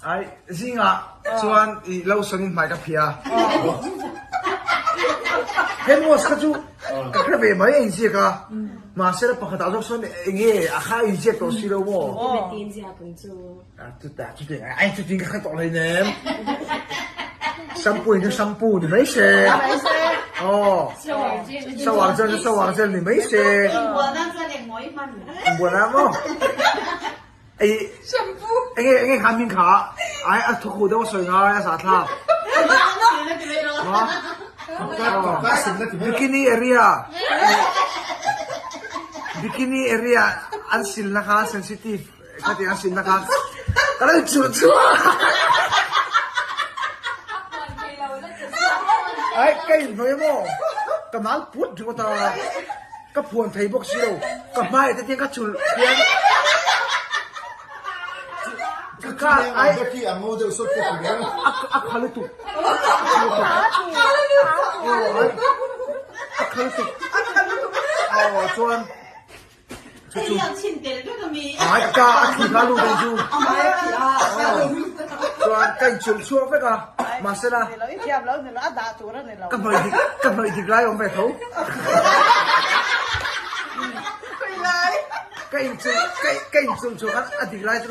Ai zingah chuan i lotion in hmai ka phih a. Hand wash kha chu ka hre ve mai a inziak a. Mahse la pakhat ah zawk sawn enge a kha a inziak tawh si lo maw? Chutah chuti ai chuti ka hre tawh hleinem. Shampoo in chu shampoo ni mai se. Aw. Shower gel chu shower gel ni mai se. Inbual nan chuan eng mawi hman. Inbual nan maw? Ei Shampoo. Enge enge kha min kha ai a thawk hu deuh a sawi ngai a zahthlak. Bikini area Bikini area an silna kha sensitive Khatiang a sinna kha ka lo chulh chu a. Ai ka inhnawih maw? Ka mal put ringawt a, ka phuan thei bawk si lo, ka hmaiah te tiang ka chulh hian ka ka ai a kha lutuk a kha lutuk aw chuan Ai ka a thi kha lu dei chu. Chuan ka inchulh chhuak vek a, mahsela ka hnawih dik ka hnawih dik lai awm ve tho. Ka inchulh ka inchulh chhuak a a dik lai chu.